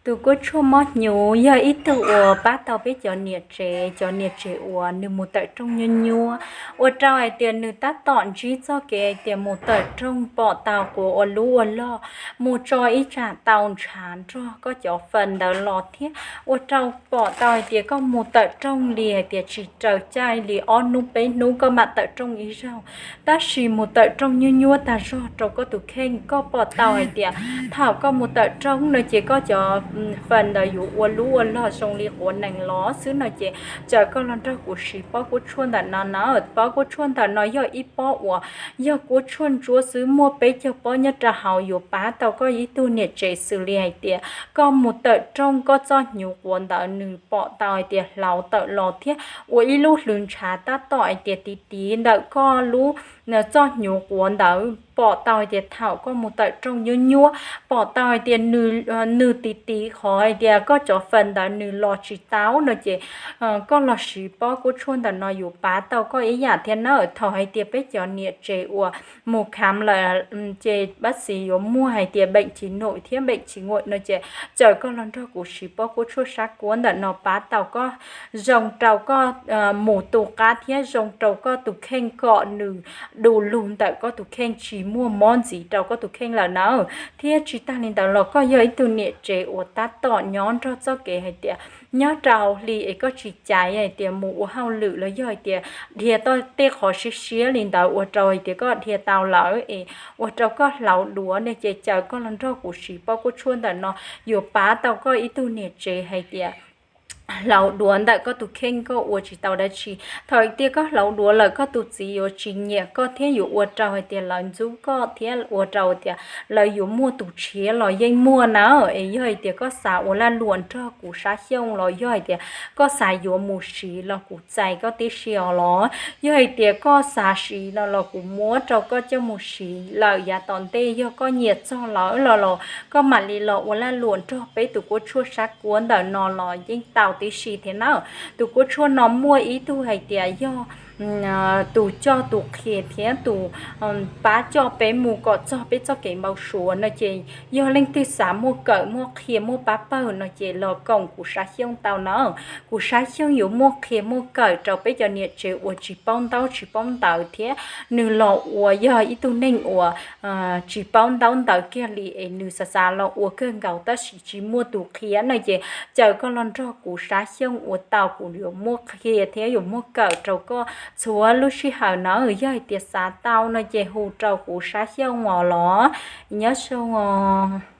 Tus kuab tshuaj mob hnyuv yog ib tug uas pab tau peb cov niam tsev, cov niam tsev uas nws mus tawm rooj nyuaj nyuaj, ua rau hais tias nws tab tom ntsib txoj kev hais tias mus tawm rooj pom tau quav ua lub ua log, mus tso ib tsam tau ntshav nrog koj cov fawm ntawd los thiab ua rau pom tau hais tias koj mus tawm rooj li hais tias tsis raws caij li, ob hnub peb hnub koj mam tawm rooj ib zaug, tab sis mus tawm rooj nyuaj nyuaj tag zog rau koj tus kheej. Koj pom tau hais tias thaum koj mus tawm rooj no ces koj cov fawm ntawd yuav ua lub ua log zoo li quav nees los xwb no ces caw koj los nrog kuv siv pob kuab tshuaj ntawm no na. Pob kuab tshuaj ntawm no yog ib pob uas yog kuab tshuaj ntsuab xwb, muaj peb caug pob nyob rau hauv, yuav pab tau koj ib tug niam tsev xws li hais tias koj mus tawm rooj koj txoj hnyuv quav ntawd nws pom tau hais tias hlauv tawm los thiab ua ib lub hlwv ntshav tab tom hais tias tiv tiv ntawm koj lub txoj hnyuv quav ntawd, pom tau hais tias thaum koj mus tawm rooj nyuaj nyuaj pom tau hais tias nws tiv tiv qhov hais tias koj cov fawm ntawd nws los tsis tau no ces koj los siv pob kuab tshuaj ntawm no yuav pab tau koj ib yam thiab na. Thaum hais tias peb cov niam tsev uas mus khám lawm ces bác sĩ yuav muaj hais tias bệnh chỉ nuôi thiab bệnh chỉ ngoại no ces caw koj los nrog kuv siv pob kuab tshuaj sab kuab ntawm no pab tau koj, zoo rau koj mus tu qab thiab zoo rau koj tus kheej kom nws du lug ntawm koj tus kheej, tsis muaj mob ntxiv rau koj tus kheej lawm na. Thiab tsis tag li ntawd los koj yog ib tug niam tsev uas tab tom nyob nrog txoj kev hais tias nyob rau hli es koj tsis caiv hais tias mus ua hauj lwm los yog hais tias dhia tau tej qhov siab siab li ntawd ua rau hais tias koj dhia tau lawm es ua rau koj hlauv duav no ces caw koj los nrog kuv siv pob kuab tshuaj ntawm no yuav pab tau koj ib tug niam tsev hais tias hlauv duav ntawm koj tus kheej, koj ua tsis tau dab tsi. Thaum tias koj hlauv duav lawm koj tus txiv yuav tsis nyiam koj thiab yuav ua rau hais tias lawv ntxub koj thiab ua rau tias lawv yuav muaj tus tshiab los yeej muaj na. Es yog hais tias koj xav ua lag luam nrog kuv Sab Xyooj los yog hais tias koj xav yuav mus siv los kuv txais koj tib si os los, yog hais tias koj xav siv no los kuv muab rau koj coj mus siv lawm yav tom ntej yog koj nyiam txog lawm los los koj mam li los ua lag luam nrog peb tus kuab tshuaj sab kuab ntawm no los yeej tau tib si thiab na. Tus kuab tshuaj no muaj ib tug hais tias yog tus coj tus qhia thiab tus pab coj peb mus kom txog peb txoj kev npau suav no ces yog leej twg xav muaj kawm muaj qhia muaj pab pawg no ces los koom kuv Sab Xyooj tau na. Kuv Sab Xyooj yuav muaj qhia muaj kawm rau peb cov niam tsev uas tsis paub ntaub tsis paub ntawv thiab nws los ua yog ib tug neeg uas tsis paub ntaub ntawv kiag li es nws xav xav los ua kawg nkaus tab sis tsis muaj tus qhia no ces caw koj los nrog kuv Sab Xyooj ua tau, kuv yuav muaj qhia thiab yuav muaj kawm rau koj txhua lub sij hawm na. Yog hais tias xav tau no ces hu rau kuv Sab Xyooj os los, nyob zoo os.